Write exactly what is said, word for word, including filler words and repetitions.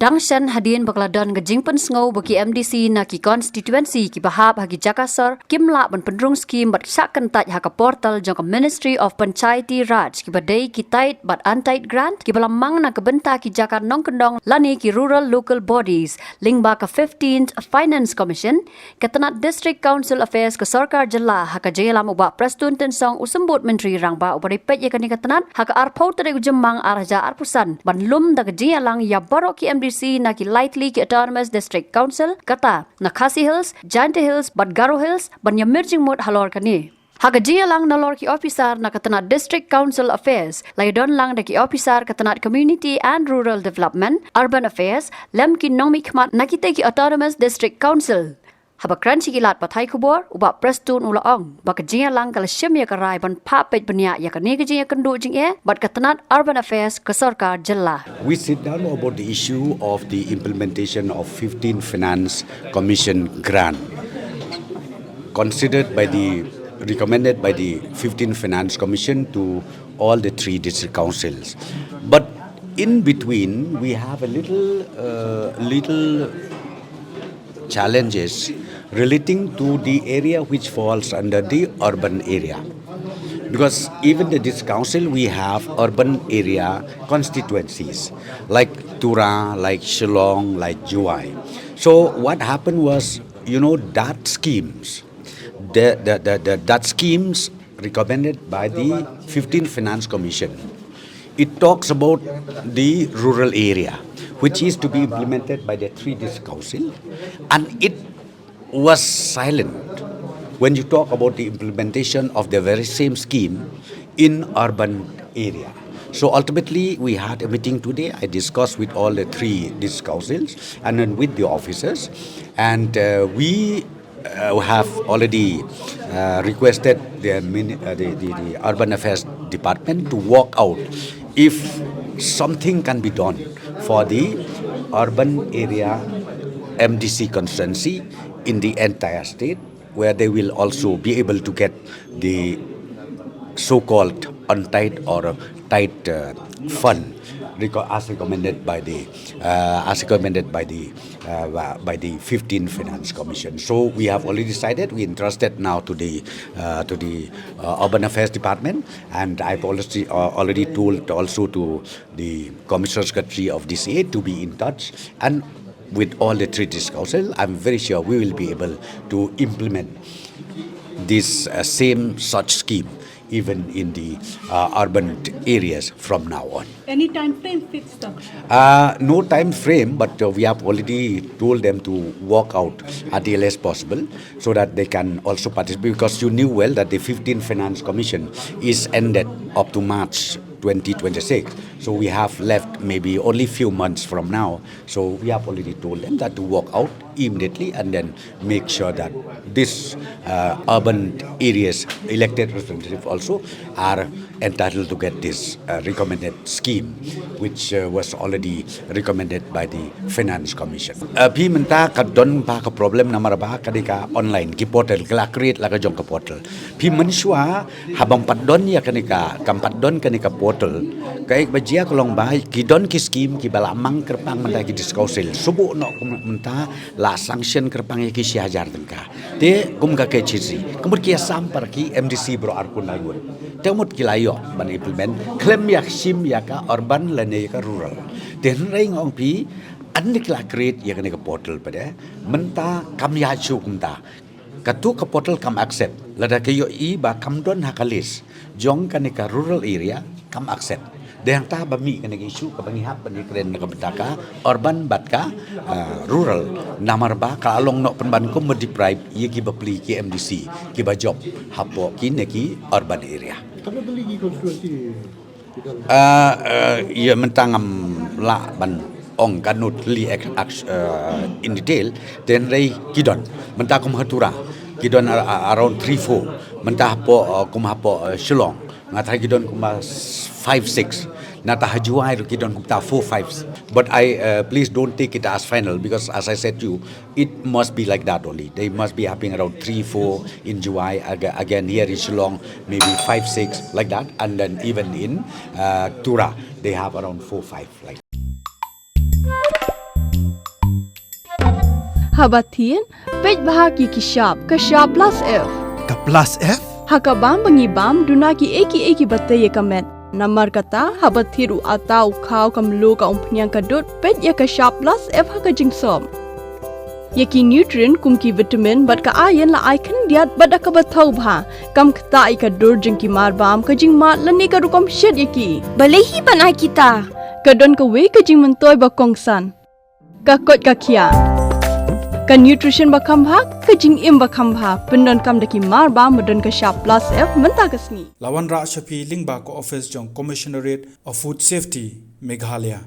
Tang shen hadien ba ka la don ka jingpynsngew ba ki M D C na ki constituency kiba hap ha ki jaka sor kim lah ban pynrung skim bad shah kyntait ha ka portal jong ka Ministry of Panchayati Raj kiba dei ki tied bad untied grant kiba la mang na ka bynta ki jaka nongkyndong lane ki rural local bodies lyngba ka fifteenth Finance Commission, ka tnat District Council Affairs ka sorkar jylla ha ka jingïalam u Bah Prestone Tynsong u symbud Myntri Rangbah uba dei peit ïa kane ka tnat ha ka arphew tarik u Jymmang ar hajar arphew san ban lum da ka jingïalang ïa baroh ki M D C na ki lai tylli ki Autonomous District Council kata na Khasi Hills, Jaintia Hills bad Garo Hills ban ïamir jingmut halor kane. Ha ka jingïalang nalor ki ophisar na ka tnat District Council Affairs la ïadon lang da ki ophisar ka tnat Community and Rural Development, Urban Affairs lem ki nongmihkhmat na kitei ki Autonomous District Council. Haba kren sha ki lad pathai khubor u Bah Prestone u la ong ba ka jingïalang ka la shim ïa ka rai ban phah peit bniah ïa kane ka jingïakynduh jingeh bad ka tnat Urban Affairs ka sorkar jylla. We sit down about the issue of the implementation of fifteen Finance Commission grant considered by the, recommended by the fifteen Finance Commission to all the three district councils. But in between, we have a little, uh, little challenges relating to the area which falls under the urban area. Because even the district council, we have urban area constituencies like Tura, like Shillong, like Jowai. So what happened was, you know, that schemes, the, the, the, the, that schemes recommended by the fifteenth Finance Commission, it talks about the rural area, which is to be implemented by the three district council, and it was silent when you talk about the implementation of the very same scheme in urban area. So ultimately, we had a meeting today. I discussed with all the three district councils and then with the officers, and, uh, we, uh, have already, uh, requested the, mini- uh, the, the, the Urban Affairs Department to work out if something can be done for the urban area M D C constituency in the entire state, where they will also be able to get the so-called untied or tied, uh, fund reco- as recommended by the, uh, as recommended by the, uh, by the fifteenth Finance Commission. So we have already decided. We entrusted now to the, uh, to the, uh, Urban Affairs Department, and I've already, uh, already told also to the Commissioner Secretary of D C A to be in touch, and with all the three district council, I'm very sure we will be able to implement this, uh, same such scheme even in the, uh, urban areas from now on. Any time frame fixed, sir? Uh, no time frame, but, uh, we have already told them to work out at the earliest possible so that they can also participate, because you knew well that the fifteenth Finance Commission is ended up to March twenty twenty-six. So we have left maybe only few months from now. So we have already told them that to work out immediately and then make sure that this, uh, urban areas elected representative also are entitled to get this, uh, recommended scheme, which, uh, was already recommended by the Finance Commission. Uh, phi mynta ka don ba ka problem namar ba ka dei ka online, ki portal, ka la create la ka jong ka portal. Phi mynshuwa, haba ym pat don ïa kane ka, kam pat don kane ka portal, kaei ba jia ka long ba, ki don ki scheme, kiba la mang kyrpang mynta ki district council. Subuh noh kum mynta, la sanction kyrpang ïa ki shi hajar tyngka. Te kum ka K H A D C, ka mut ki ïasam para ki M D C baroh arphew khyndai ngut. Te mut ki la ïoh ban implement, khlem ïa shim ïa ka urban lane ïa ka rural. Te hynrei nga ong phi, ynda ki la create ïa kane ka portal pat de, mynta kam ïa shu kumta. Katu ka portal kam accept. Lada ka ïohi ba kam don ha ka list jong kane ka rural area, kam accept. Dei hangta ba mih kane ka issue kaba ngi hap ban ïakren na ka bynta ka urban bad ka, ah, rural. Namar ba ka la long noh pynban kum ba deprive ïa ki bapli ki M D C kiba jop hapoh kine ki urban area. Katno tylli ki constituency? Ah, eh, ïa mynta ngam lah ban ong katno tylli ek- ak- eh, in detail, te hynrei ki don. Mynta kum ha Tura, ki don ar- ar- around three four. Mynta hapoh, eh, kum hapoh, eh, Shillong, nga tharai ki don kumba s- five six. Nangta ha Jowai ruh ki don kumta four five. But I, eh, please don't take it as final, because as I said to you, it must be like that only. They must be having around three, four in Jowai. Aga- Again, here in Shillong, maybe five, six, like that. And then even in, uh, Tura, they have around four, five, like. Haba thied, peit bha ki ki shap, ka shap plus F. Ka plus F? Ha ka bam ba ngi bam, duna ki ei ki ei ki ba tei ïa ka met. Namar kata, haba thied u ata, u khaw, ka mluh, ka umphniang, ka dud, peit ïa ka shap plus F ha ka jingsop. Ïa ki nutrient kum ki vitamin bad ka iron la ai khyndiat bad da kaba thaw bha. Kam ktah ïa ka dur jong ki mar bam, ka jingmad lane ka rukom shet ïa ki. Balei hi ban ai kita? Ka don kawei ka jingmyntoi ba kongsan. Ka koit ka khiah. Ka nutrition ba kham bha, ka jingim ba kham bha. Pyndonkam da ki mar bam ba don ka shap plus F mynta ka sngi. La wanrah sha phi lyngba ka office jong Commissionerate of Food Safety, Meghalaya.